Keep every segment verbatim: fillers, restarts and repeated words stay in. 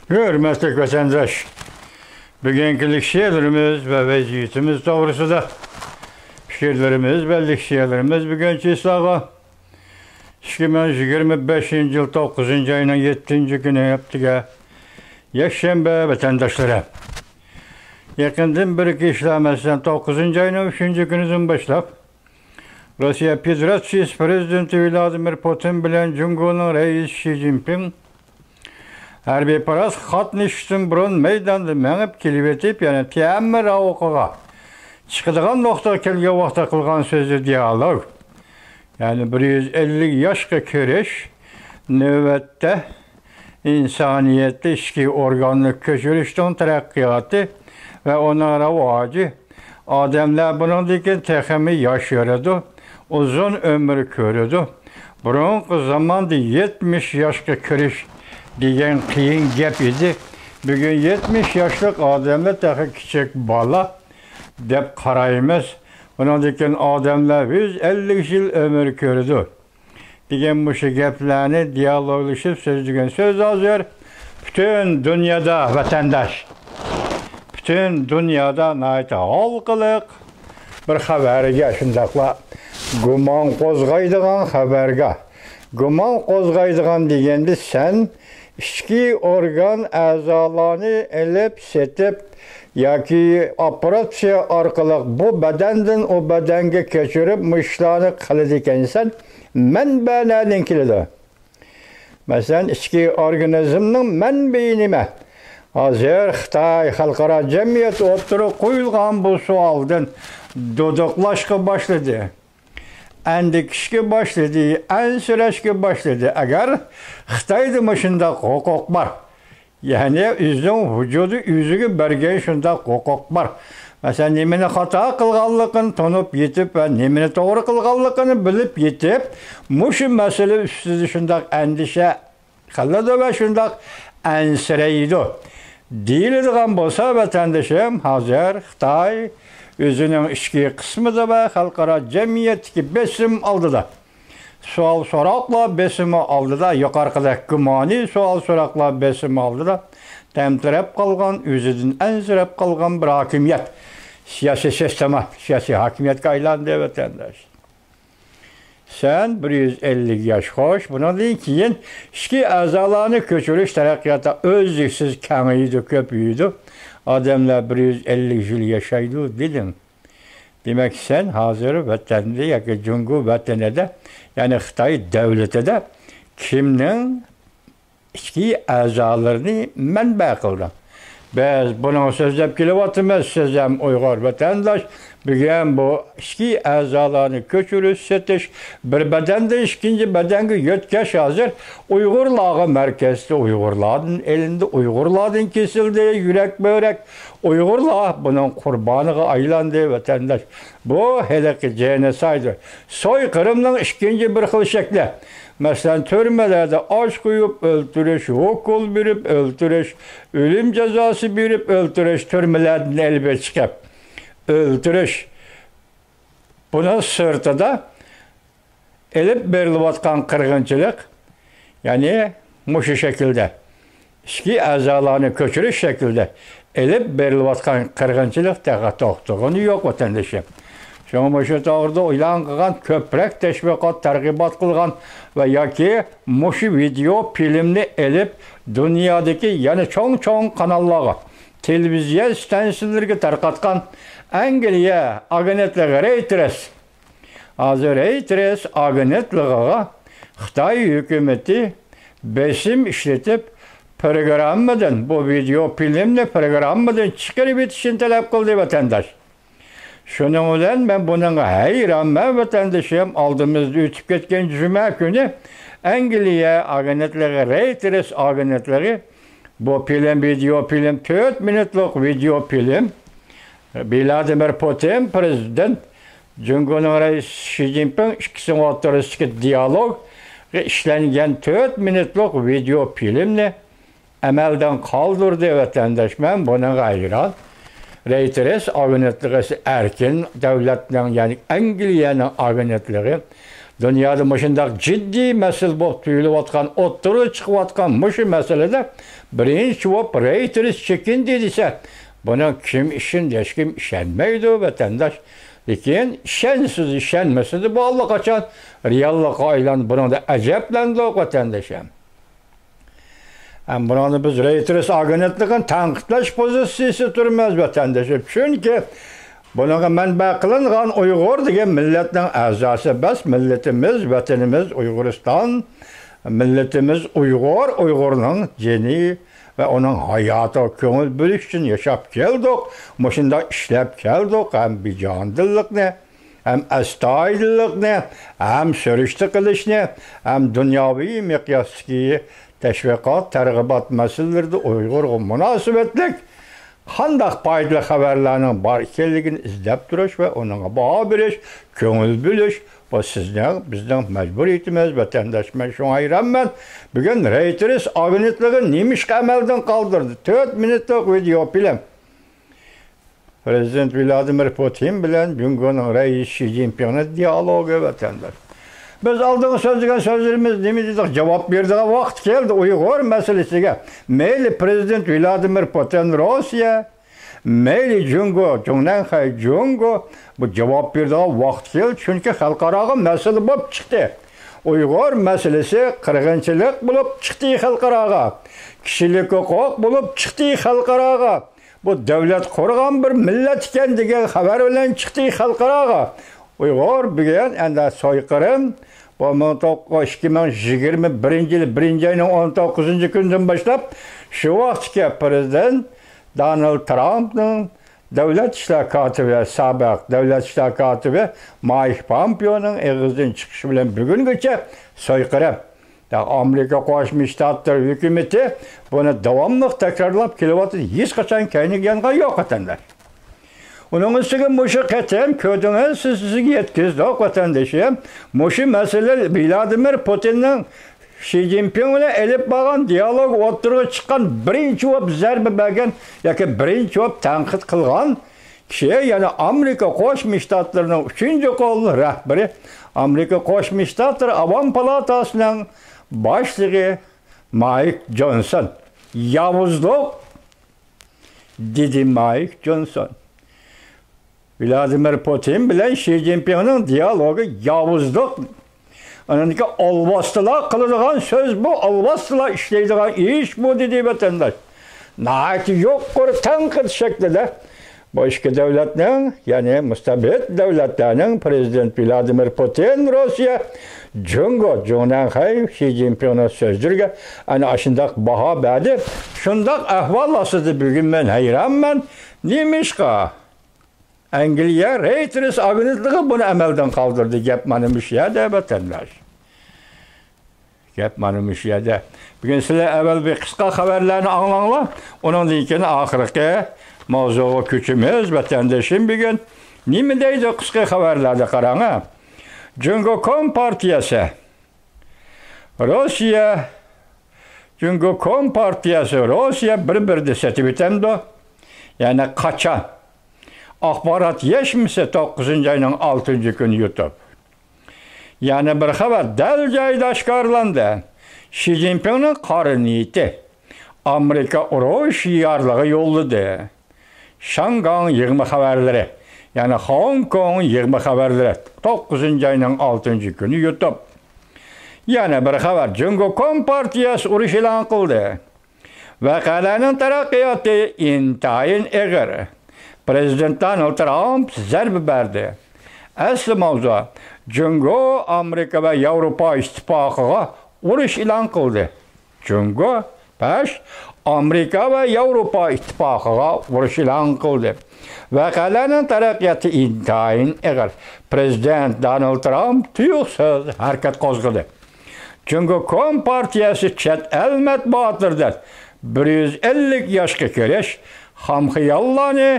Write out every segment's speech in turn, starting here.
ھۆرمەتلىك ۋەتەنداش، بۈگۈنكى لېكسىيەلىرىمىز ۋە ۋەزىيىتىمىز توغرىسىدا پىكىرلىرىمىز ۋە لېكسىيەلىرىمىز بۈگۈنكى چىسلاغا ئىككى مىڭ يىگىرمە بەشىنچى يىل توققۇزىنچى ئاينىڭ يەتتىنچى كۈنى ھەپتىگە يەكشەنبە ۋەتەنداشلىرى. يېقىندىن بېرىكى ئىشلار، مەسىلەن، توققۇزىنچى ئاينىڭ ئۈچىنچى كۈنىدىن باشلاپ، روسىيە فېدېراتسىيىسى پىرېزىدېنتى ۋلادىمىر پۇتىن بىلەن جۇڭگونىڭ رەئىسى شى جىنپىڭ ھەربىي پاراز قاتنىشىشتىن بۇرۇن مەيداندا مېڭىپ كېلىۋېتىپ، يەنى تيەنئەنمېن راۋىقىغا چىقىدىغان نۇقتىغا كەلگەن ۋاقىتتا قىلغان سۆزى دىيالوگ. يەنى بىر يۈز ئەللىك ياشقا كىرىش، نۆۋەتتە ئىنسانىيەتتە ئىچكى ئورگاننى كۆچۈرۈشنىڭ تەرەققىياتى ۋە ئۇنىڭ راۋاجى ئادەملەر بۇنىڭدىن كېيىن تېخىمۇ ياش يۈرىدۇ، ئۇزۇن ئۆمۈر كۆرىدۇ. بۇرۇنقى زاماندا يەتمىش ياشقا كىرىش دېگەن قىيىن گەپ ئىدى. بۈگۈن يەتمىش ياشلىق ئادەملەر تېخى كىچىك بالا دەپ قارايمىز. بۇنىڭدىن كېيىن ئادەملەر يۈز ئەللىك يىل ئۆمۈر كۆرىدۇ دېگەن مۇشۇ گەپلەرنى دىيالوگلىشىپ سۆزلىگەن سۆز ھازىر پۈتۈن دۇنيادا ۋەتەنداش، پۈتۈن دۇنيادا ناھايىتى ھالقىلىق بىر خەۋەرگە، شۇنداقلا گۇمان قوزغايدىغان خەۋەرگە. گۇمان قوزغايدىغان دېگەندە، سەن ئىچكى ئورگان ئەزالارنى ئېلىپ سېتىپ ياكى ئوپېراتسىيە ئارقىلىق بۇ بەدەندىن ئۇ بەدەنگە كۆچۈرۈپ مۇشۇلارنى قىلىدىكەنسەن، مەنبە نەدىن كېلىدۇ؟ مەسىلەن، ئىچكى ئورگانىزمنىڭ مەنبىيى نېمە؟ ھازىر خىتاي خەلقئارا جەمئىيەت ئوتتۇرىغا قويۇلغان بۇ سوئالدىن دۇدۇقلاشقا باشلىدى. ئەندىكىشكە باشلىدى، ئەنسىرەشكە باشلىدى. ئەگەر خىتايدا مۇشۇنداق ھوقۇق بار، يەنى ئۆزىنىڭ ۋۇجۇدى ئۆزىگە بەرگەن شۇنداق ھوقۇق بار. مەسىلەن، نېمىنى خاتا قىلغانلىقىنى تونۇپ يېتىپ ۋە نېمىنى توغرا قىلغانلىقىنى بىلىپ يېتىپ، مۇشۇ مەسىلە ئۈستىدە شۇنداق ئەندىشە قىلىدۇ ۋە شۇنداق ئەنسىرەيدۇ دېيىلىدىغان بولسا، ۋەتەندىشىم، ھازىر خىتاي ئۆزىنىڭ ئىچكى قىسمىدا ۋە خەلقئارا جەمئىيەتتىكى بېسىم ئالدىدا، سوئال-سوراقلار بېسىمى ئالدىدا، يۇقىرىقىدەك گۇمانىي سوئال-سوراقلار بېسىمى ئالدىدا تەمتىرەپ قالغان، ئۆزىدىن ئەنسىرەپ قالغان بىر ھاكىمىيەت، سىياسىي سىستېما، سىياسىي ھاكىمىيەتكە ئايلاندى، ۋەتەنداش. سەن بىر يۈز ئەللىك ياش، خوش، بۇنىڭدىن كېيىن ئىچكى ئەزالارنى كۆچۈرۈش تەرەققىياتى ئۈزلۈكسىز كېڭىيىدۇ، كۆپىيىدۇ، ئادەملەر بىر يۈز ئەللىك يىل ياشايدۇ دېدىڭ. دېمەك، سەن ھازىر ۋەتەندە ياكى جۇڭگو ۋەتىنىدە، يەنى خىتاي دەۋلىتىدە كىمنىڭ ئىچكى ئەزالىرىنى مەنبە قىلدى. بىز بۇنىڭ سۆزلەپ كېلىۋاتىمىز، سىز ھەم ئۇيغۇر ۋەتەنداش، بۈگۈن بۇ ئىچكى ئەزالارنى كۆچۈرۈش، سېتىش، بىر بەدەندىن ئىككىنچى بەدەنگە يۆتكەش ھازىر ئۇيغۇرلارغا مەركەزدە ئۇيغۇرلاردىن ئېلىندى، ئۇيغۇرلاردىن كېسىلدى، يۈرەك بۆرەك، ئۇيغۇرلار بۇنىڭ قۇربانىغا ئايلاندى، ۋەتەنداش. بۇ ھېلىقى جېنوسايد، سويقىرىمنىڭ ئىككىنچى بىر خىل شەكلى. مەسىلەن، تۈرمىلەردە ئاش قويۇپ ئۆلتۈرۈش، ئوكۇل بېرىپ ئۆلتۈرۈش، ئۆلۈم جازاسى بېرىپ ئۆلتۈرۈش، تۈرمىلەردىن ئېلىپ چىقىپ ئۆلتۈرۈش. بۇنىڭ سىرتىدا ئېلىپ بېرىلىۋاتقان قىرغىنچىلىق، يەنى مۇشۇ شەكىلدە ئىچكى ئەزالارنى كۆچۈرۈش شەكلىدە ئېلىپ بېرىلىۋاتقان قىرغىنچىلىق تېخى توختىغىنى يوق، ۋەتەندىشىم. شۇڭا مۇشۇ توغرىدا ئېلان قىلغان، كۆپرەك تەشۋىقات، تەرغىبات قىلغان ۋە ياكى مۇشۇ ۋىدېئو فىلىمنى ئېلىپ، دۇنيادىكى يەنە چوڭ-چوڭ قاناللارغا، تېلېۋىزىيە ستانسىيەلىرىگە تارقاتقان ئەنگلىيە ئاگېنتلىقى رېيتېرس، ھازىر رېيتېرس ئاگېنتلىقىغا خىتاي ھۆكۈمىتى بېسىم ئىشلىتىپ، پىروگراممىدىن، بۇ ۋىدېئو فىلىمنى پىروگراممىدىن چىقىرىۋېتىشنى تەلەپ قىلدى، ۋەتەنداش. شۇنىڭ بىلەن مەن بۇنىڭغا ھەيرانمەن، ۋەتەندىشىم. ئالدىمىزدا ئۆتۈپ كەتكەن جۈمە كۈنى ئەنگلىيە ئاگېنتلىقى، رېيتېرس ئاگېنتلىقى بۇ فىلىم، ۋىدېئو فىلىم، تۆت مىنۇتلۇق ۋىدېئو فىلىم، ۋلادىمىر پۇتىن پىرېزىدېنت، جۇڭگونىڭ رەئىسى شى جىنپىڭ ئىككىسىنىڭ ئوتتۇرىسىدىكى دىيالوگى ئىشلەنگەن تۆت مىنۇتلۇق ۋىدېئو فىلىمنى ئەمەلدىن قالدۇردى، ۋەتەنداش. مەن بۇنىڭغا ھەيران. رېيتېرس ئاگېنتلىقى ئەركىن دۆلەتنىڭ، يەنى ئەنگلىيەنىڭ ئاگېنتلىقى. دۇنيادا مۇشۇنداق جىددىي مەسىلە بولۇپ تۇيۇلۇۋاتقان، ئوتتۇرىغا چىقىۋاتقان مۇشۇ مەسىلىدە بىرىنچى بولۇپ رېيتېرس چېكىندى دېسە، بۇنىڭ كىم ئىشىنىدۇ، ھېچكىم ئىشەنمەيدۇ، ۋەتەنداش. لېكىن ئىشەنسىدە، ئىشەنمىسىدە، بۇ ئاللىقاچان رېئاللىققا ئايلاندى. بۇنىڭدا ئەجەبلەندۇق، ۋەتەنداش. ھەم ھەم بۇنىڭدا بىز رېيتېرس ئاگېنتلىقىنى تەنقىدلەش پوزىتسىيىسىدە تۇرىمىز، ۋەتەنداشلار. چۈنكى بۇنىڭغا مەنبە قىلىنغان ئۇيغۇر دېگەن مىللەتنىڭ ئەزاسى ئەمەس، مىللىتىمىز، ۋەتىنىمىز ئۇيغۇرىستان، مىللىتىمىز ئۇيغۇر، ئۇيغۇرنىڭ جېنى ۋە ئۇنىڭ ھاياتىغا كۆڭۈل بۆلۈش ئۈچۈن ياشاپ كەلدۇق، مۇشۇنداق ئىشلەپ كەلدۇق، ھەم بىجانىدىنلىقنى، ھەم ئەستايىدىللىقنى، ھەم سۈرۈشتە قىلىشنى، ھەم دۇنياۋى مىقياستىكى تەشۋىقات، تەرغىبات مەسىلىلىرىدە ئۇيغۇرغا مۇناسىۋەتلىك قانداق پايدىلىق خەۋەرلەرنىڭ بار ئىكەنلىكىنى ئىزدەپ تۇرۇش ۋە ئۇنىڭغا باھا بېرىش، كۆڭۈل بۆلۈش، بۇ سىزنىڭ، بىزنىڭ مەجبۇرىيىتىمىز، ۋەتەنداش. مەن شۇڭا ھەيرانمەن، بۈگۈن رېيتېرس ئاگېنتلىقى نېمىشقا ئەمەلدىن قالدۇردى؟ تۆت مىنۇتلۇق ۋىدېئو فىلىم. پىرېزىدېنت ۋلادىمىر پۇتىن بىلەن جۇڭگونىڭ رەئىسى شى جىنپىڭنىڭ دىئالوگى، ۋەتەنداش. بىز ئالدىنقى سۆزلىگەن سۆزلىرىمىز نېمە دېدۇق؟ جاۋاب بېرىدىغان ۋاقىت كەلدى. ئۇيغۇر مەسىلىسىگە مەيلى پىرېزىدېنت ۋلادىمىر پۇتىن روسىيە، مەيلى جۇڭگو، جۇڭنەنخەي جۇڭگو، بۇ جاۋاب بېرىدىغان ۋاقىت كەلدى. چۈنكى خەلقئاراغا مەسىلە بولۇپ چىقتى. ئۇيغۇر مەسىلىسى قىرغىنچىلىق بولۇپ چىقتى خەلقئاراغا. كىشىلىك ھوقۇق بولۇپ چىقتى خەلقئاراغا. بۇ دۆلەت قۇرغان بىر مىللەت ئىكەن دېگەن خەۋەر بىلەن چىقتى خەلقئاراغا. ئۇيغۇر بۈگۈن ئەندى سويقىرىم، بۇ مىڭ توققۇز، ئىككى مىڭ يىگىرمە بىرىنچى يىلى بىرىنچى ئاينىڭ ئون توققۇزىنچى كۈنىدىن باشلاپ شۇ ۋاقىتتىكى پىرېزىدېنت دونالد ترامپنىڭ دۆلەت ئىشلار كاتىپى، سابىق دۆلەت ئىشلار كاتىپى مايك پومپېئونىڭ ئېغىزىدىن چىقىشى بىلەن بۈگۈنگىچە سويقىرىم. يا، ئامېرىكا قوشما شتاتلىرى ھۆكۈمىتى بۇنى داۋاملىق تەكرارلاپ كېلىۋاتىدۇ. ھېچقاچان كەينىگە يانغان يوق، ۋەتەنداش. ئۇنىڭ ئۈستىگە مۇشۇ قېتىم كۆردىڭىز، سىز، سىزگە يەتكۈزدۇق، ۋەتەندىشىم. مۇشۇ مەسىلە ۋلادىمىر پۇتىننىڭ شى جىنپىڭ بىلەن ئېلىپ بارغان دىئالوگ ئوتتۇرىغا چىققان بىرىنچى بولۇپ زەربە بەرگەن ياكى بىرىنچى بولۇپ تەنقىد قىلغان كىشى، يەنى ئامېرىكا قوشما شتاتلىرىنىڭ ئۈچىنچى قول رەھبىرى، ئامېرىكا قوشما شتاتلىرى ئاۋام پالاتاسىنىڭ باشلىقى مايك جونسون. ياۋۇزلۇق، دېدى مايك جونسون. ۋلادىمىر پۇتىن بىلەن شى جىنپىڭنىڭ دىئالوگى ياۋۇزلۇق. ئانىڭدىكى ئالۋاستىلار قىلىدىغان سۆز بۇ، ئالۋاستىلار ئىشلەيدىغان ئىش بۇ، دېدى ۋەتەنداش. ناھايىتى يۇقىرى تەنقىد شەكلىدە بۇ ئىككى دۆلەتنىڭ، يەنى مۇستەبىت دۆلەتلەرنىڭ پىرېزىدېنت ۋلادىمىر پۇتىن روسىيە، جۇڭگو، جۇڭنەنخەي شى جىنپىڭنىڭ سۆزلىرىگە ئەنە ئاشۇنداق باھا بەردى. شۇنداق ئەھۋال ئاستىدا بۈگۈن مەن ھەيرانمەن. نېمىشقا؟ ئەنگلىيە رېيتېرس ئاگېنتلىقى بۇنى ئەمەلدىن قالدۇردى. گەپ مانا مۇشۇ يەردە، ۋەتەنداش. گەپ مانا مۇشۇ يەردە. بۈگۈن سىلەر ئەۋۋەل بىر قىسقا خەۋەرلەرنى ئاڭلاڭلار. ئۇنىڭدىن كېيىن ئاخىرقى ماۋزۇغا كۆچىمىز، ۋەتەندىشىم. بۈگۈن نېمە دەيدۇ قىسقا خەۋەرلەردە، قاراڭ ھە. جۇڭگو كومپارتىيەسى. روسىيە، جۇڭگو كومپارتىيەسى روسىيە بىر-بىردە سېتىۋېتەمدۇ؟ يەنى قاچان؟ ئاخبارات يەشمىسى توققۇزىنچى ئاينىڭ ئالتىنچى كۈنى يۇتۇپ. يەنە بىر خەۋەر دەل جايىدا ئاشكارىلاندى. شى جىنپىڭنىڭ قارا نىيىتى. ئامېرىكا ئۇرۇش يارلىقى يوللىدى. شاڭگاڭ يىغما خەۋەرلىرى، يەنى خوڭكوڭ يىغما خەۋەرلىرى توققۇزىنچى ئاينىڭ ئالتىنچى كۈنى يۇتۇپ. يەنە بىر خەۋەر، جۇڭگو كومپارتىيەسى ئۇرۇش ئېلان قىلدى. ۋەقەلەرنىڭ تەرەققىياتى ئىنتايىن ئېغىر. پىرېزىدېنت دونالد ترامپ زەربە بەردى. ئەسلى ماۋزۇ، جۇڭگو ئامېرىكا ۋە ياۋروپا ئىتتىپاقىغا ئۇرۇش ئېلان قىلدى. جۇڭگو بەش، ئامېرىكا ۋە ياۋروپا ئىتتىپاقىغا ئۇرۇش ئېلان قىلدى. ۋەقەلەرنىڭ تەرەققىياتى ئىنتايىن ئېغىر. پىرېزىدېنت دونالد ترامپ تۇيۇقسىز ھەرىكەت قوزغىدى. جۇڭگو كومپارتىيەسى چەت ئەل مەتبۇئاتلىرىدىن بىر يۈز ئەللىك ياشقا كىرىش خام خىياللارنى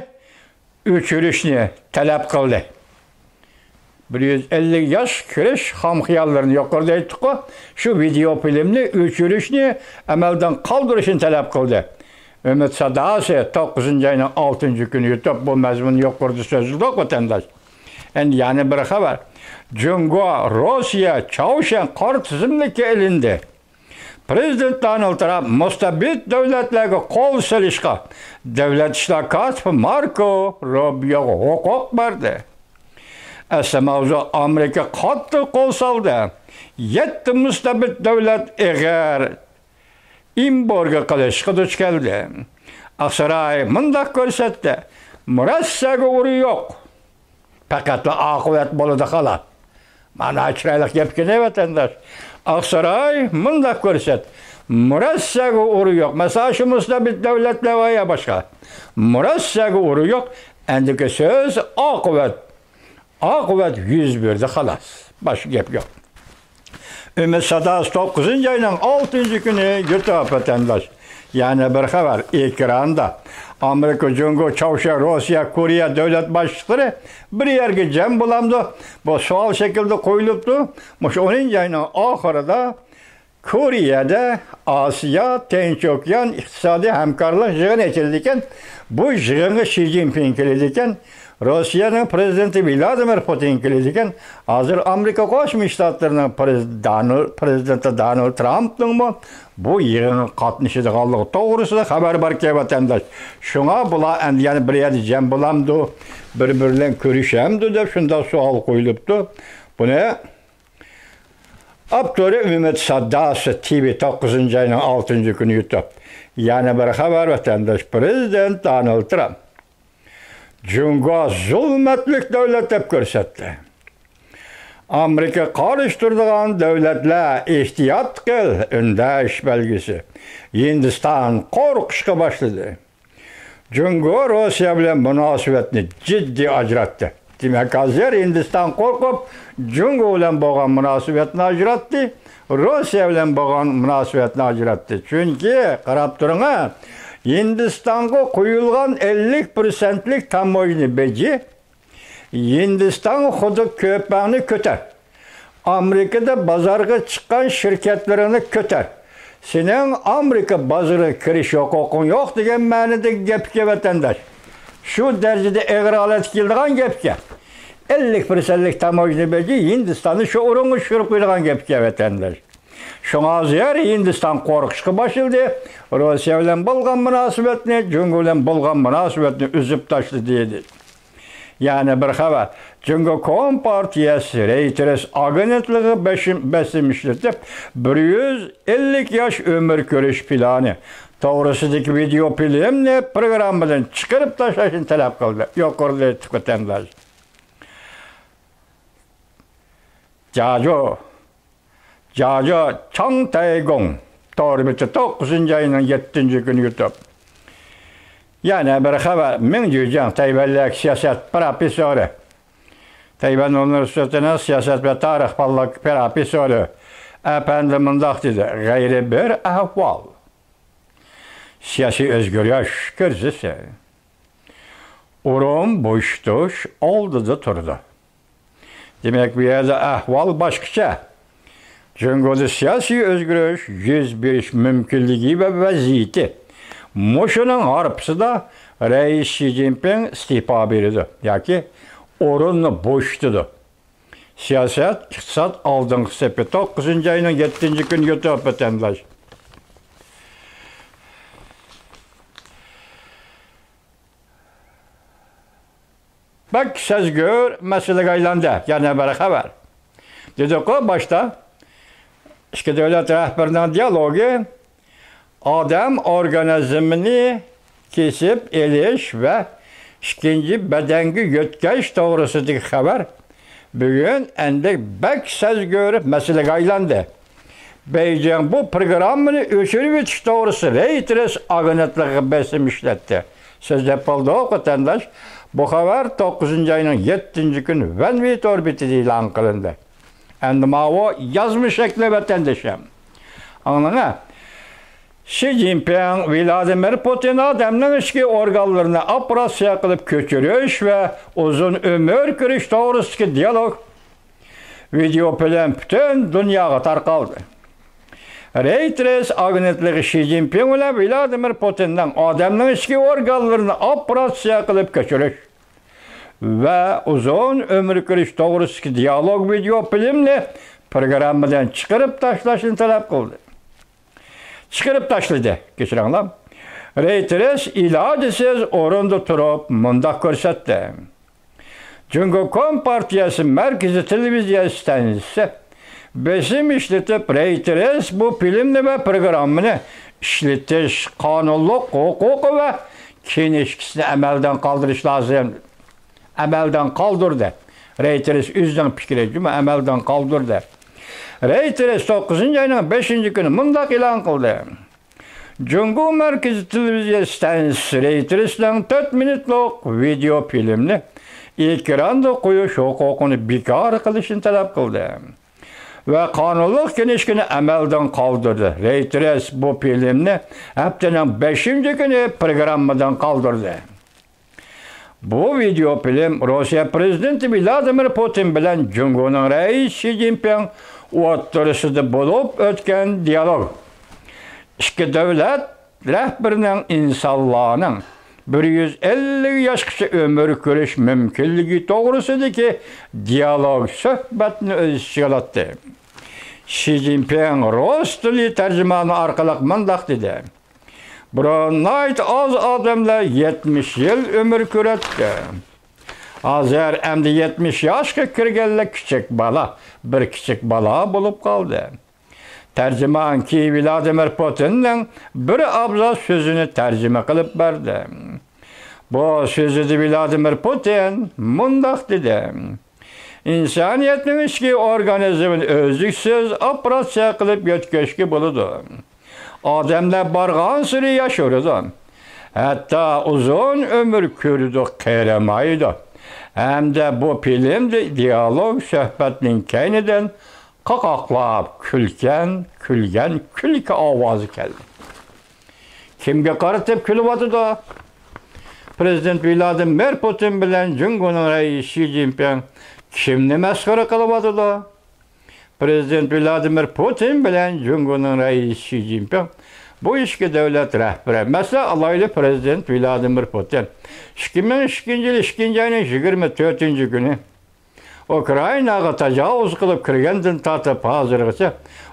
ئۆچۈرۈشنى تەلەپ قىلدى. بىر يۈز ئەللىك ياش كىرىش خام خىياللىرىنى يۇقىرىدا ئېيتتۇققۇ، شۇ ۋىدېئو فىلىمنى ئۆچۈرۈشنى، ئەمەلدىن قالدۇرۇشنى تەلەپ قىلدى. ئۈمىد ساداسى توققۇزىنچى ئاينىڭ ئالتىنچى كۈنى يۇتۇپ، بۇ مەزمۇننى يۇقىرىدا سۆزلىدۇق، ۋەتەنداش. ئەمدى يەنە بىر خەۋەر. جۇڭگو، روسىيە، چاۋشيەن قارا تىزىملىككە ئېلىندى. پىرېزىدېنت دونالد ترامپ مۇستەبىت دۆلەتلەرگە قول سېلىشقا دۆلەت ئىشلار كاتىپى ماركو روبىيوغا ھوقۇق بەردى. ئەسلى ماۋزۇ ئامېرىكا قاتتىق قول سالدى. يەتتە مۇستەبىت دۆلەت ئېغىر ئېمبارگو قىلىشقا دۇچ كەلدى. ئاقساراي مۇنداق كۆرسەتتى، مۇرەسسەگە ئۇرۇ يوق. پەقەتلا ئاقىۋەت بولىدۇ خالاس. مانا چىرايلىق گەپكەن ۋەتەنداش. ئاقساراي مۇنداق كۆرسەت، مۇرەسسەگە ئۇرۇ يوق. مەسىلەن، شۇ مۇستەبىت دۆلەتلەر ۋە يا باشقا. مۇرەسسەگە ئۇرۇ يوق. ئەندىكى سۆز ئاقىۋەت. ئاقىۋەت يۈز بەردى خالاس. باشقا گەپ يوق. ئۈمىد ساداسى توققۇزىنچى ئاينىڭ ئالتىنچى كۈنى يۇتۇپ ۋەتەنداش. يەنە بىر خەۋەر ئېكراندا. ئامېرىكا، جۇڭگو، چاۋشيەن، روسىيە، كورېيە دۆلەت باشلىقلىرى بىر يەرگە جەم بولامدۇ؟ بۇ سوئال شەكلىدە قويۇلۇپتۇ. مۇشۇ ئونىنچى ئاينىڭ ئاخىرىدا كورېيەدە ئاسىيا، تىنچ ئوكيان ئىقتىسادىي ھەمكارلىق يىغىنى ئېچىلىدىكەن. بۇ يىغىنغا شى جىنپىڭ كېلىدىكەن. روسىيەنىڭ پىرېزىدېنتى ۋلادىمىر پۇتىن كېلىدىكەن. ھازىر ئامېرىكا قوشما شتاتلىرىنىڭ پىرېز-، دانىل-، پىرېزىدېنتى دونالد ترامپنىڭمۇ بۇ يىغىنغا قاتنىشىدىغانلىقى توغرىسىدا خەۋەر باركەن، ۋەتەنداش. شۇڭا بۇلار ئەمدى يەنە بىر يەردە جەم بولامدۇ، بىر-بىرى بىلەن كۆرۈشەمدۇ دەپ شۇنداق سوئال قويۇلۇپتۇ. بۇنى ئاپتورى ئۈمىد ساداسى، تىۋى، توققۇزىنچى ئاينىڭ ئالتىنچى كۈنى يۇتۇپ. يەنە بىر خەۋەر، ۋەتەنداش، پىرېزىدېنت دونالد ترامپ جۇڭگو زۇلمەتلىك دۆلەت دەپ كۆرسەتتى. ئامېرىكا قارشى تۇرىدىغان دۆلەتلەر ئېھتىيات قىل، ئۈندەش بەلگىسى. ھىندىستان قورقۇشقا باشلىدى. جۇڭگو روسىيە بىلەن مۇناسىۋەتنى جىددىي ئاجراتتى. دېمەك، ھازىر ھىندىستان قورقۇپ، جۇڭگو بىلەن بولغان مۇناسىۋەتنى ئاجراتتى، روسىيە بىلەن بولغان مۇناسىۋەتنى ئاجراتتى. چۈنكى، قاراپ تۇرۇڭا، ھىندىستانغا قويۇلغان ئەللىك پىرسەنتلىك تاموژنا بېجى ھىندىستانغا خۇددى كۆپەڭنى كۆتەر. ئامېرىكىدا بازارغا چىققان شىركەتلىرىڭنى كۆتەر. سېنىڭ ئامېرىكا بازىرىغا كىرىش ھوقۇقۇڭ يوق دېگەن مەنىدىكى گەپكەن، ۋەتەنداش. شۇ دەرىجىدە ئېغىر ھالەتكە كېلىدىغان گەپكەن. ئەللىك پىرسەنتلىك تاموژنا بېجى ھىندىستاننى شۇ ئورۇنغا چۈشۈرۈپ قويىدىغان گەپكەن، ۋەتەنداش. شۇڭا ھازىر ھىندىستان قورقۇشقا باشلىدى. روسىيە بىلەن بولغان مۇناسىۋەتنى، جۇڭگو بىلەن بولغان مۇناسىۋەتنى ئۈزۈپ تاشلىدى، دېدى. يەنە بىر خەۋەر. جۇڭگو كومپارتىيەسى رېيتېرس ئاگېنتلىقىغا بېشىم-، بېسىم ئىشلىتىپ، بىر يۈز ئەللىك ياش ئۆمۈر كۆرۈش پىلانى توغرىسىدىكى ۋىدېئو فىلىمنى پروگراممىدىن چىقىرىپ تاشلاشنى تەلەپ قىلدى. يۇقىرىدا ئېيتتۇق، ۋەتەنداش. جاجۇ. جاجۇ چاڭ تەيگوڭ تور بېتى توققۇزىنچى ئاينىڭ يەتتىنچى كۈنى يۇتۇپ. يەنە بىر خەۋەر، مىڭ جۈجياڭ تەيۋەنلىك سىياسەت پروفېسسورى، تەيۋەن ئۇنىۋېرسىتېتىنىڭ سىياسەت ۋە تارىخ پەنلىرى پروفېسسورى ئەپەندى مۇنداق دېدى، غەيرىي بىر ئەھۋال. سىياسىي ئۆزگىرىش كىرىزىسى. ئورۇن بوشىتىش ئالدىدا تۇرىدۇ. دېمەك، بۇ يەردە ئەھۋال باشقىچە. جۇڭگودا سىياسىي ئۆزگىرىش يۈز بېرىش مۇمكىنلىكى ۋە ۋەزىيىتى. مۇشۇنىڭ ھارپىسىدا رەئىس شى جىنپىڭ ئىستېپا بېرىدۇ ياكى ئورۇننى بوشىتىدۇ. سىياسەت، ئىقتىساد، ئالدىنقى سېپى، توققۇزىنچى ئاينىڭ يەتتىنچى كۈنى يۇتۇپ ۋەتەنداش. بەك سەزگۈر مەسىلىگە ئايلاندى. يەنە بىر خەۋەر. دېدۇققۇ باشتا، ئىككى دۆلەت رەھبىرىنىڭ دىيالوگى ئادەم ئورگانىزمىنى كېسىپ ئېلىش ۋە ئىككىنچى بەدەنگە يۆتكەش توغرىسىدىكى خەۋەر بۈگۈن ئەندى بەك سەزگۈر مەسىلىگە ئايلاندى. بېيجىڭ بۇ پروگراممىنى ئۆچۈرۈۋېتىش توغرىسىدا رېيتېرس ئاگېنتلىقىغا بېسىم ئىشلەتتى. سۆزلەپ بولدۇق، ۋەتەنداش. بۇ خەۋەر توققۇزىنچى ئاينىڭ يەتتىنچى كۈنى ۋەنۋى تور بېتىدە ئېلان قىلىندى. ئەمدى ماۋۇ يازما شەكلى، ۋەتەندىشىم. ئاڭلاڭا. شى جىنپىڭ ۋلادىمىر پۇتىن ئادەمنىڭ ئىچكى ئورگانلىرىنى ئوپېراتسىيە قىلىپ كۆچۈرۈش ۋە ئۇزۇن ئۆمۈر كۆرۈش توغرىسىدىكى دىيالوگ ۋىدېئو فىلىم پۈتۈن دۇنياغا تارقالدى. رېيتېرس ئاگېنتلىقى شى جىنپىڭ بىلەن ۋلادىمىر پۇتىننىڭ ئادەمنىڭ ئىچكى ئورگانلىرىنى ئوپېراتسىيە قىلىپ كۆچۈرۈش، ۋە ئۇزۇن ئۆمۈر كۆرۈش توغرىسىدىكى دىيالوگ ۋىدېئو فىلىمنى پىروگراممىدىن چىقىرىپ تاشلاشنى تەلەپ قىلدى. چىقىرىپ تاشلىدى، كەچۈرۈڭلار. رېيتېرس ئىلاجىسىز ئورنىدا تۇرۇپ مۇنداق كۆرسەتتى. جۇڭگو كومپارتىيەسى مەركىزىي تېلېۋىزىيە ئىستانسىسى بېسىم ئىشلىتىپ، رېيتېرس بۇ فىلىمنى ۋە پىروگراممىنى ئىشلىتىش قانۇنلۇق ھوقۇقى ۋە كىنىشكىسىنى ئەمەلدىن قالدۇرۇش لازىم. ئەمەلدىن قالدۇردى. رېيتېرس ئۆزىنىڭ پىكرى، جۇمۇ ئەمەلدىن قالدۇردى. رېيتېرس توققۇزىنچى ئاينىڭ بەشىنچى كۈنى مۇنداق ئېلان قىلدى. جۇڭگو مەركىزىي تېلېۋىزىيە ئىستانسىسى رېيتېرسنىڭ تۆت مىنۇتلۇق ۋىدېئو فىلىمنى ئېكراندا قويۇش ھوقۇقىنى بىكار قىلىشنى تەلەپ قىلدى ۋە قانۇنلۇق كىنىشكىنى ئەمەلدىن قالدۇردى. رېيتېرس بۇ فىلىمنى ھەپتىنىڭ بەشىنچى كۈنى پىروگراممىدىن قالدۇردى. بۇ ۋىدېئو فىلىم روسىيە پىرېزىدېنتى ۋلادىمىر پۇتىن بىلەن جۇڭگونىڭ رەئىسى شى جىنپىڭ ئوتتۇرىسىدا بولۇپ ئۆتكەن دىيالوگ. ئىككى دۆلەت رەھبىرىنىڭ ئىنسانلارنىڭ بىر يۈز ئەللىك ياشقىچە ئۆمۈر كۆرۈش مۇمكىنلىكى توغرىسىدىكى دىيالوگ سۆھبەتنى ئۆز ئىچىگە ئالاتتى. شى جىنپىڭ رۇس تىلى تەرجىمانى ئارقىلىق مۇنداق دېدى. بۇرۇن ناھايىتى ئاز ئادەملەر يەتمىش يىل ئۆمۈر كۆرەتتى. ھازىر ئەمدى يەتمىش ياشقا كىرگەنلەر كىچىك بالا، بىر كىچىك بالا بولۇپ قالدى. تەرجىمان كېيىن ۋلادىمىر پۇتىننىڭ بىر ئابزاس سۆزىنى تەرجىمە قىلىپ بەردى. بۇ سۆزىدە ۋلادىمىر پۇتىن مۇنداق دېدى. ئىنسانىيەتنىڭ ئىچكى ئورگانىزمىنى ئۈزلۈكسىز ئوپېراتسىيە قىلىپ يۆتكەشكە بولىدۇ. ئادەملەر بارغانسېرى ياشىۋېرىدۇ. ھەتتا ئۇزۇن ئۆمۈر كۆرىدۇ، قېرىمايدۇ. ھەمدە بۇ فىلىمدە دىيالوگ سۆھبەتنىڭ كەينىدىن قاقاقلاپ كۈلكەن، كۈلگەن كۈلكە ئاۋازى كەلدى. كىمگە قارىتىپ كۈلۈۋاتىدۇ؟ پىرېزىدېنت ۋلادىمىر پۇتىن بىلەن جۇڭگونىڭ رەئىسى شى جىنپىڭ كىمنى مەسخىرە قىلىۋاتىدۇ؟ پىرېزىدېنت ۋلادىمىر پۇتىن بىلەن جۇڭگونىڭ رەئىسى شى جىنپىڭ بۇ ئىككى دەۋلەت رەھبىرى. مەسىلەن ئالايلى، پىرېزىدېنت ۋلادىمىر پۇتىن ئىككى مىڭ ئىككىنچى يىل ئىككىنچى ئاينىڭ يىگىرمە تۆتىنچى كۈنى ئۇكرائىناغا تاجاۋۇز قىلىپ كىرگەندىن تارتىپ ھازىرغىچە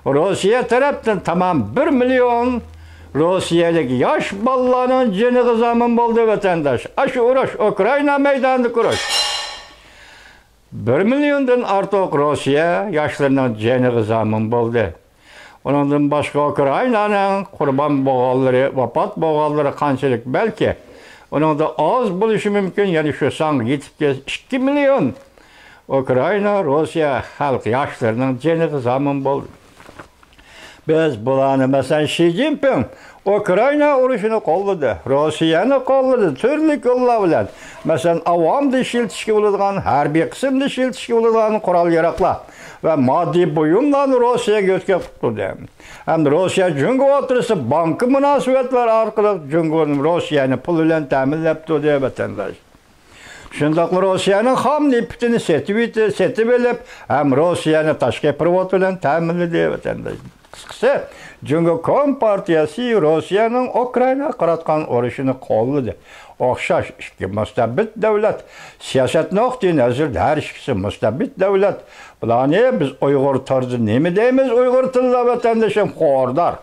روسىيە تەرەپتىن تامام بىر مىليون روسىيەلىك ياش بالىلارنىڭ جېنىغا زامىن بولدى، ۋەتەنداش. ئاشۇ ئۇرۇش، ئۇكرائىنا مەيدانىدىكى ئۇرۇش. بىر مىليوندىن ئارتۇق روسىيە ياشلىرىنىڭ جېنىغا زامىن بولدى. ئۇنىڭدىن باشقا ئۇكرائىنانىڭ قۇربان بولغانلىرى، ۋاپات بولغانلىرى قانچىلىك؟ بەلكى ئۇنىڭدا ئاز بولۇشى مۇمكىن، يەنى شۇ سانغا يېتىپ كېلىش ئىككى مىليون ئۇكرائىنا، روسىيە خەلق ياشلىرىنىڭ جېنىغا زامىن بولدى. بىز بۇلارنى، مەسىلەن، شى جىنپىڭ ئۇكرائىنا ئۇرۇشىنى قوللىدى، روسىيەنى قوللىدى، تۈرلۈك يوللار بىلەن، مەسىلەن، ئاۋامدا ئىشلىتىشكە بولىدىغان، ھەربىي قىسىمدا ئىشلىتىشكە بولىدىغان قورال-ياراغلار ۋە ماددىي بۇيۇملارنى روسىيەگە يۆتكەپ تۇردى. ھەمدە روسىيە جۇڭگو ئوتتۇرىسىدا بانكا مۇناسىۋەتلەر ئارقىلىق جۇڭگونى، روسىيەنى پۇل بىلەن تەمىنلەپ تۇردى، ۋەتەنداش. شۇنداقلا روسىيەنىڭ خام نېفىتىنى سېتىۋېتى-، سېتىۋېلىپ، ھەم روسىيەنى تاشقى پىرېۋوت بىلەن تەمىنلىدى، ۋەتەنداش. قىسقىسى، جۇڭگو كومپارتىيەسى روسىيەنىڭ ئۇكرائىناغا قاراتقان ئۇرۇشىنى قوللىدى. ئوخشاش ئىككى مۇستەبىت دۆلەت. سىياسەت نۇقتىئى نەزىرىدە ھەر ئىككىسى مۇستەبىت دۆلەت. بۇلارنى بىز ئۇيغۇر تورىدا نېمە دەيمىز، ئۇيغۇر تىلىدا، ۋەتەندىشىم؟ خوردار.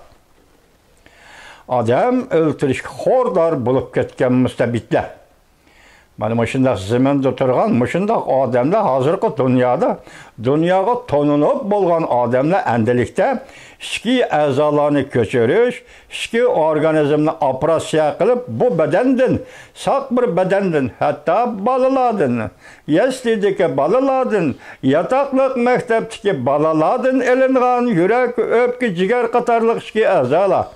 ئادەم ئۆلتۈرۈشكە خوردار بولۇپ كەتكەن مۇستەبىتلەر. مانا مۇشۇنداق زېمىندا تۇرغان مۇشۇنداق ئادەملەر ھازىرقى دۇنيادا، دۇنياغا تونۇلۇپ بولغان ئادەملەر ئەمدىلىكتە ئىچكى ئەزالارنى كۆچۈرۈش، ئىچكى ئورگانىزمنى ئوپېراتسىيە قىلىپ، بۇ بەدەندىن، ساق بىر بەدەندىن، ھەتتا بالىلاردىن، يەسلىدىكى بالىلاردىن، ياتاقلىق مەكتەپتىكى بالىلاردىن ئېلىنغان يۈرەك، ئۆپكە، جىگەر قاتارلىق ئىچكى ئەزالار،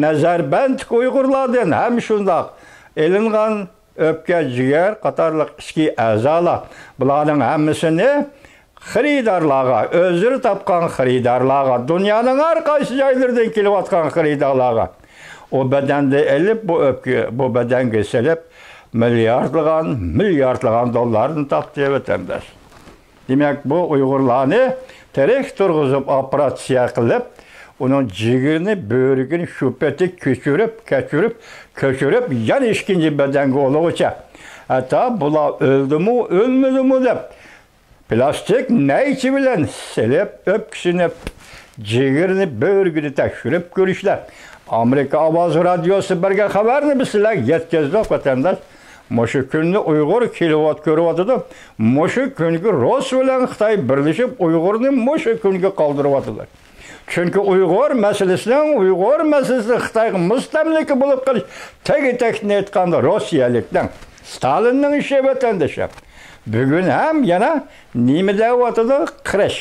نەزەربەندتىكى ئۇيغۇرلاردىن ھەم شۇنداق ئېلىنغان ئۆپكە، جىگەر قاتارلىق ئىچكى ئەزالار، بۇلارنىڭ ھەممىسىنى خېرىدارلارغا، ئۆزلىرى تاپقان خېرىدارلارغا، دۇنيانىڭ ھەر قايسى جايلىرىدىن كېلىۋاتقان خېرىدارلارغا ئۇ بەدەندە ئېلىپ، بۇ ئۆپكە، بۇ بەدەنگە سېلىپ، مىلياردلىغان، مىلياردلىغان دوللارنى تاپتى، ۋەتەنداش. دېمەك، بۇ ئۇيغۇرلارنى تىرىك تۇرغۇزۇپ، ئوپېراتسىيە قىلىپ، ئۇنىڭ جىگىرىنى، بۆرىكىنى شۇ پېتى كۆچۈرۈپ، كەچۈرۈپ، كۆچۈرۈپ، يەنە ئىككىنچى بەدەنگە ئۇلىغۇچە، ھەتتا بۇلار ئۆلدىمۇ، ئۆلمىدىمۇ دەپ، پىلاستىك نەيچە بىلەن سېلىپ، ئۆپكىسىنى، جىگىرىنى، بۆرىكىنى تەكشۈرۈپ كۆرۈشلەر ئامېرىكا ئاۋازى رادىيوسى بەرگەن خەۋەرنى بىز سىلەرگە يەتكۈزدۇق، ۋەتەنداش. مۇشۇ كۈننى ئۇيغۇر كېلىۋات-، كۆرۈۋاتىدۇ. مۇشۇ كۈنگە رۇس بىلەن خىتاي بىرلىشىپ، ئۇيغۇرنى مۇشۇ كۈنگە قالدۇرۇۋاتىدۇ. چۈنكى ئۇيغۇر مەسىلىسىنىڭ، ئۇيغۇر مەسىلىسىنىڭ خىتايغا مۇستەملىكە بولۇپ قېلىش، تېگى-تەكتىنى ئېيتقاندا، روسىيەلىكنىڭ، ستالىننىڭ ئىشى، ۋەتەندىشىم. بۈگۈن ھەم يەنە نېمە دەۋاتىدۇ؟ قىرىش.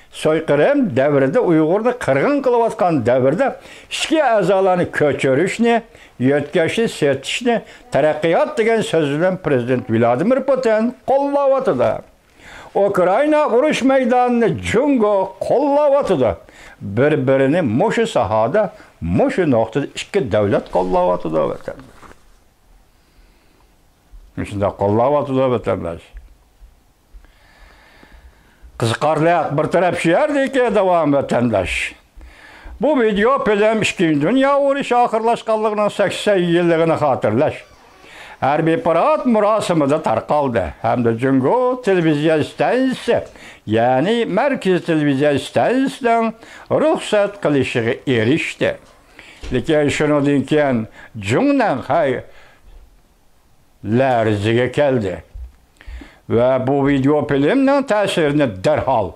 سويقىرىم دەۋرىدە، ئۇيغۇرنى قىرغىن قىلىۋاتقان دەۋردە ئىچكى ئەزالارنى كۆچۈرۈشنى، يۆتكەشنى، سېتىشنى تەرەققىيات دېگەن سۆز بىلەن پىرېزىدېنت ۋلادىمىر پۇتىن قوللاۋاتىدۇ. ئۇكرائىنا ئۇرۇش مەيدانىنى جۇڭگو قوللاۋاتىدۇ. بىر-بىرىنى مۇشۇ ساھەدە، مۇشۇ نۇقتىدا ئىككى دۆلەت قوللاۋاتىدۇ، ۋەتەنداش. مۇشۇنداق قوللاۋاتىدۇ، ۋەتەنداش. قىزىقارلىق بىر تەرەپ شۇ يەردىكى داۋام، ۋەتەنداش. بۇ ۋىدېئو فىلىم ئىككىنچى دۇنيا ئۇرۇشى ئاخىرلاشقانلىقىنىڭ سەكسەن يىللىقىنى خاتىرىلەش ھەربىي پارات مۇراسىمىدا تارقالدى ھەمدە جۇڭگو تېلېۋىزىيە ئىستانسىسى، يەنى مەركىزىي تېلېۋىزىيە ئىستانسىسىنىڭ رۇخسەت قىلىشىغا ئېرىشتى. لېكىن شۇنىڭدىن كېيىن جۇڭنەنخەي لەرزىگە كەلدى ۋە بۇ ۋىدېئو فىلىمنىڭ تەسىرىنى دەرھال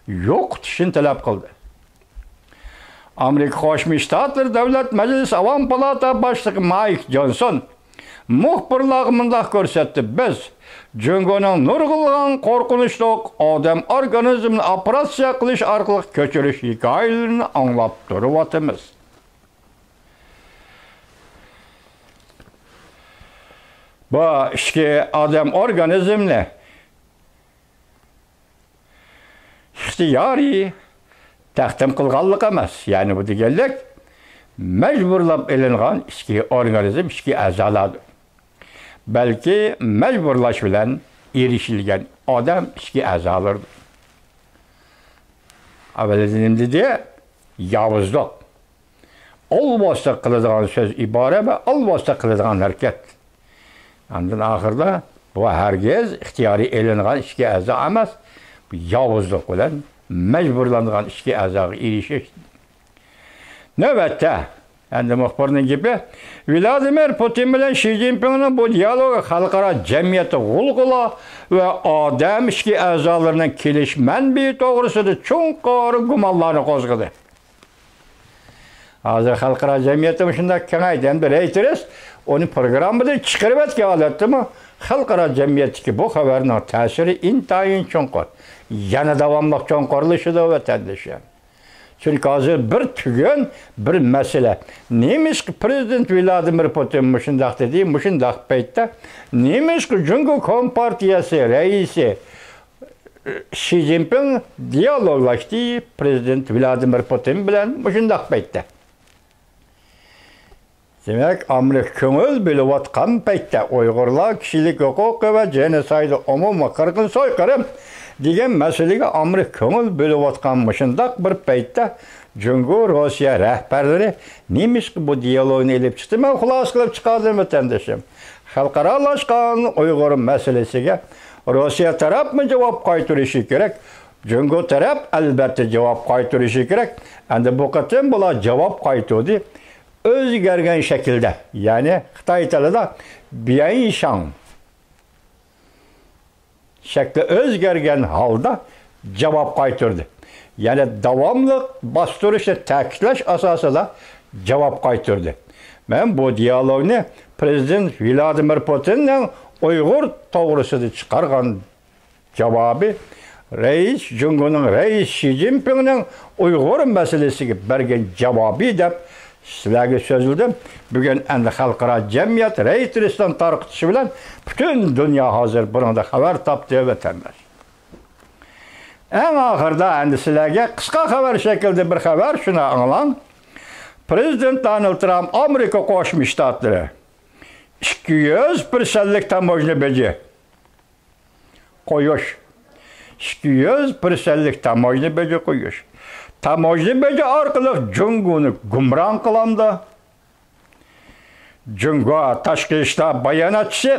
يوقىتىشنى تەلەپ قىلدى. ئامېرىكا قوشما شتاتلىرى دۆلەت مەجلىسى ئاۋام پالاتا باشلىقى مايك جونسون مۇخبىرلارغا مۇنداق كۆرسەتتى: «بىز جۇڭگونىڭ نۇرغۇنلىغان قورقۇنچلۇق ئادەم ئورگانىزمىنى ئوپېراتسىيە قىلىش ئارقىلىق كۆچۈرۈش ھېكايىلىرىنى ئاڭلاپ تۇرۇۋاتىمىز.» بۇ ئىچكى ئادەم ئورگانىزمنى ئىختىيارىي تەقدىم قىلغانلىق ئەمەس، يەنى بۇ دېگەنلىك مەجبۇرلاپ ئېلىنغان ئىچكى ئورگانىزم، ئىچكى ئەزالاردۇر. بەلكى مەجبۇرلاش بىلەن ئېرىشىلگەن ئادەم ئىچكى ئەزالاردۇر. ئەۋۋەلدە نېمە دېدى؟ ياۋۇزلۇق. ئالۋاستە قىلىدىغان سۆز ئىبارە ۋە ئالۋاستە قىلىدىغان ھەرىكەت. ئاندىن ئاخىرىدا بۇ ھەرگىز ئىختىيارىي ئېلىنغان ئىچكى ئەزا ئەمەس، بۇ ياۋۇزلۇق بىلەن مەجبۇرلانغان ئىچكى ئەزاغا ئېرىشىش. نۆۋەتتە، ئەمدى مۇخبىرنىڭ گېپى، ۋلادىمىر پۇتىن بىلەن شى جىنپىڭنىڭ بۇ دىيالوگى خەلقئارا جەمئىيەتتە غۇلغۇلا ۋە ئادەم ئىچكى ئەزالىرىنىڭ كېلىش مەنبىيى توغرىسىدا چوڭقۇر گۇمانلارنى قوزغىدى. ھازىر خەلقئارا جەمئىيەتتە مۇشۇنداق كېڭەيدى. ئەمدى رەيتېرس ئۇنى پروگراممىدىن چىقىرىۋەتكەن ھالەتتىمۇ، خەلقئارا جەمئىيەتتىكى بۇ خەۋەرنىڭ تەسىرى ئىنتايىن چوڭقۇر. يەنە داۋاملىق چوڭقۇرلىشىدۇ، ۋەتەندىشىم. چۈنكى ھازىر بىر تۈگۈن، بىر مەسىلە. نېمىشقا پىرېزىدېنت ۋلادىمىر پۇتىن مۇشۇنداق دېدى، مۇشۇنداق پەيتتە؟ نېمىشقا جۇڭگو كومپارتىيەسى رەئىسى شى جىنپىڭ دىيالوگلاشتى پىرېزىدېنت ۋلادىمىر پۇتىن بىلەن مۇشۇنداق پەيتتە. دېمەك، ئامېرىكا كۆڭۈل بۆلۈۋاتقان پەيتتە، ئۇيغۇرلار كىشىلىك ھوقۇقى ۋە جېنوسايدى، ئومۇمىي قىرغىن سويقىرىم دېگەن مەسىلىگە ئامېرىكا كۆڭۈل بۆلۈۋاتقان مۇشۇنداق بىر پەيتتە، جۇڭگو، روسىيە رەھبەرلىرى نېمىشقا بۇ دىيالوگنى ئېلىپ چىقتى؟ مەن خۇلاسە قىلىپ چىقاردىم، ۋەتەندىشىم. خەلقئارالاشقان ئۇيغۇر مەسىلىسىگە روسىيە تەرەپمۇ جاۋاب قايتۇرۇشى كېرەك، جۇڭگو تەرەپ ئەلۋەتتە جاۋاب قايتۇرۇشى كېرەك. ئەمدى بۇ قېتىم بۇلار جاۋاب قايتۇردى. ئۆزگەرگەن شەكىلدە، يەنى خىتاي تىلىدا بيەنشاڭ شەكلى ئۆزگەرگەن ھالدا جاۋاب قايتۇردى. يەنى داۋاملىق باستۇرۇشنى تەكىتلەش ئاساسىدا جاۋاب قايتۇردى. مەن بۇ دىيالوگنى پىرېزىدېنت ۋلادىمىر پۇتىننىڭ ئۇيغۇر توغرىسىدا چىقارغان جاۋابى، رەئىس، جۇڭگونىڭ رەئىسى شى جىنپىڭنىڭ ئۇيغۇر مەسىلىسىگە بەرگەن جاۋابى دەپ سىلەرگە سۆزلىدىم. بۈگۈن ئەمدى خەلقئارا جەمئىيەت رەيتېرسنىڭ تارقىتىشى بىلەن پۈتۈن دۇنيا ھازىر بۇنىڭدا خەۋەر تاپتى، ۋەتەنداش. ئەڭ ئاخىرىدا ئەمدى سىلەرگە قىسقا خەۋەر شەكلىدە بىر خەۋەر، شۇنى ئاڭلاڭ. پىرېزىدېنت دونالد ترامپ ئامېرىكا قوشما شتاتلىرى ئىككى يۈز پىرسەنتلىك تاموژنا بېجى قويۇش، ئىككى يۈز پىرسەنتلىك تاموژنا بېجى قويۇش، تاموژنا بېجى ئارقىلىق جۇڭگونى گۇمران قىلامدۇ؟ جۇڭگو تاشقى ئىشلار باياناتچىسى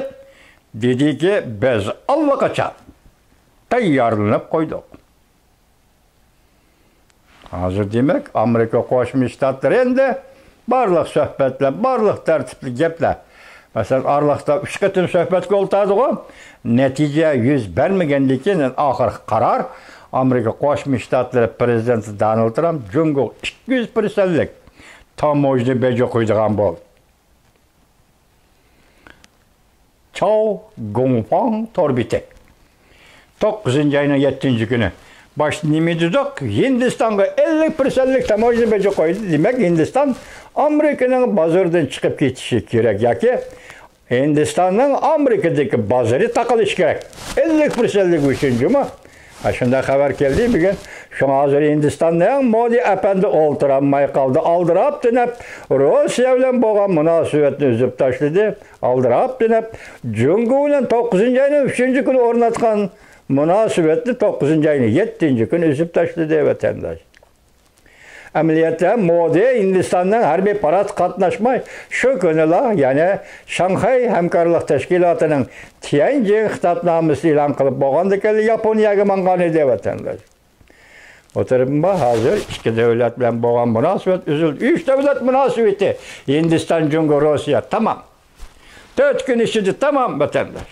دېدىكى، بىز ئاللىقاچان تەييارلىنىپ قويدۇق. ھازىر دېمەك، ئامېرىكا قوشما شتاتلىرى ئەمدى بارلىق سۆھبەتلەر، بارلىق تەرتىپلىك گەپلەر. مەسىلەن، ئارىلىقتا ئۈچ قېتىم سۆھبەتكە ئولتۇردىغۇ. نەتىجە يۈز بەرمىگەندىن كېيىن ئاخىرقى قارار ئامېرىكا قوشما شتاتلىرى پرېزىدېنتى دونالد ترامپ جۇڭگوغا ئىككى يۈز پىرسەنتلىك تاموژنا بېجى قويىدىغان بولدى. چاۋ گۇڭفاڭ تور بېتى. توققۇزىنچى ئاينىڭ يەتتىنچى كۈنى. باشتا نېمە دېدۇق؟ ھىندىستانغا ئەللىك پىرسەنتلىك تاموژنا بېجى قويدى. دېمەك، ھىندىستان ئامېرىكىنىڭ بازىرىدىن چىقىپ كېتىشى كېرەك ياكى ھىندىستاننىڭ ئامېرىكىدىكى بازىرى تاقىلىشى كېرەك. ئەللىك پىرسەنتلىك ئۈچىنچىمۇ؟ ھە، شۇنداق خەۋەر كەلدى بۈگۈن. شۇڭا ھازىر ھىندىستاننىڭ مودى ئەپەندى ئولتۇرالماي قالدى. ئالدىراپ تېنەپ، روسىيە بىلەن بولغان مۇناسىۋەتنى ئۈزۈپ تاشلىدى. ئالدىراپ تېنەپ، جۇڭگو بىلەن توققۇزىنچى ئاينىڭ ئۈچىنچى كۈنى ئورناتقان مۇناسىۋەتنى توققۇزىنچى ئاينىڭ يەتتىنچى كۈنى ئۈزۈپ تاشلىدى، ۋەتەنداش. ئەمەلىيەتتە، مودى ھىندىستاننىڭ ھەربىي پاراتقا قاتناشماي، شۇ كۈنىلا يەنە شاڭخەي ھەمكارلىق تەشكىلاتىنىڭ تيەنجىن خىتابنامىسى ئېلان قىلىپ بولغاندىكىنلا ياپونىيەگە ماڭغان ئىدى، ۋەتەنداش. ئوتتۇرىدا ھازىر ئىككى دۆلەت بىلەن بولغان مۇناسىۋەت ئۈزۈلدى. ئۈچ دۆلەت مۇناسىۋىتى، ھىندىستان، جۇڭگو، روسىيە، تامام. تۆت كۈن ئىچىدە تامام، ۋەتەنداش.